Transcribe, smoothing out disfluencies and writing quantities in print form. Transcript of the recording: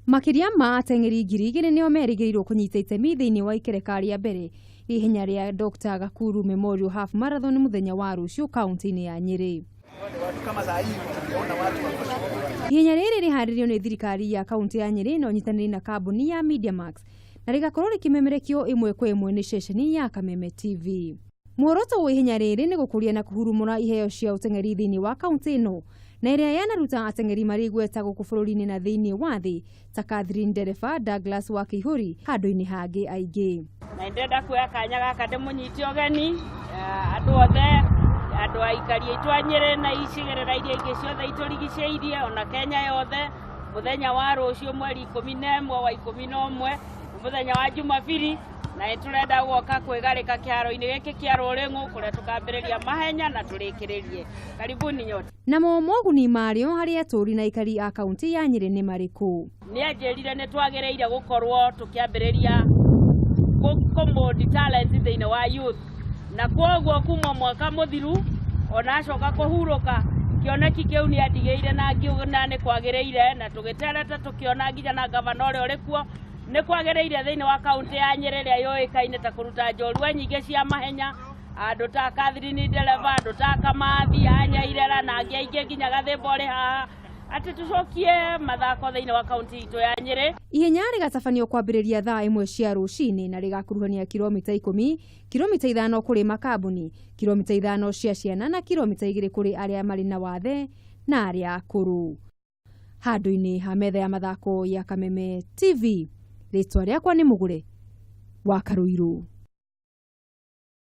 Makĩria ma ateng'eri 2000 nĩo merĩgĩrĩirwo kũnyita itemi thĩinĩ wa ikereka rĩa mbere rĩa ihenya rĩa Dr. Gakuru Memorial Half Marathon mũthenya wa rũciũ kaunti-inĩ ya Nyĩrĩ. Ihenya rĩrĩ rĩharĩrĩirio nĩ thirikari ya kaunti ya Nyĩrĩ na ũnyitanĩri na kambuni ya Mediamax na rĩgakorwo rĩkĩmemerekio ĩmwe kwa ĩmwe nĩ ceceni ya Kameme TV. Muoroto wa ihenya rĩrĩ nĩ gũkũria na kũhurumũra iheo cia ũteng'eri thĩinĩ wa kaunti ĩno na ĩrĩa yanaruta ateng'eri marĩ igweta gũkũ bũrũri-inĩ na thĩinĩ wa thĩ ta Catherine Ndereba, Douglas wa Kĩihũri handũ-inĩ hangĩ aingĩ. Na ndĩrenda kuoya kanya gaka ndĩmũnyite ũgeni andũ othe, andũ aikari aitũ a Nyĩrĩ na icigĩrĩra iria ingĩ ciothe itũrigicĩirie, ona Kenya yothe, mũthenya wa rũciũ mweri 11 wa 11 nĩ mũthenya wa Jumabiri, na nĩ tũrenda gũka kwĩgarĩka kĩharo-inĩ gĩkĩ kĩa Rũrĩng'ũ kũrĩa tũkambĩrĩria mahenya na tũrĩkĩrĩrie. Karibuni nyote. Namo moguni marĩo harĩ atũũri na aikari a kaunti ya Nyĩrĩ nĩ marĩkũ? Nĩ anjĩrire nĩ twagĩrĩire gũkorwo tũkĩambĩrĩria kũmold talent thĩinĩ wa youth, na kwoguo kuma mwaka mũthiru ona acoka kũhurũka, kĩoneki kĩu nĩ andigĩire na ngiuga nĩ kwagĩrĩire, na tũgĩtereta tũkĩona nginya na gavana ũrĩa ũrĩ kuo nĩ kwagĩrĩire thĩinĩ wa kaunti ya Nyĩrĩ ĩrĩa yũĩkaine ta kũruta njorua nyingĩ cia mahenya, andũ ta Catherine Ndereba, andũ ta Kamathi a Nyairera na angĩ aingĩ, nginya Gathimba ũrĩ haha, atĩ tũcokie mathako thĩinĩ wa kaunti itũ ya Nyĩrĩ. Ihenya rĩgatabanio kwambĩrĩria thaa 1 cia rũcinĩ na rĩgakuruhania kilomita 10, kilomita 5 kũrĩ makambuni, kilomita 5 cia ciana na kilomita 2 kũrĩ arĩa marĩ na wathe na arĩa akũrũ. Handũ-inĩ ha metha ya mathako ya Kameme TV, rĩtwa rĩakwa nĩ Mũgũre wa Karũirũ.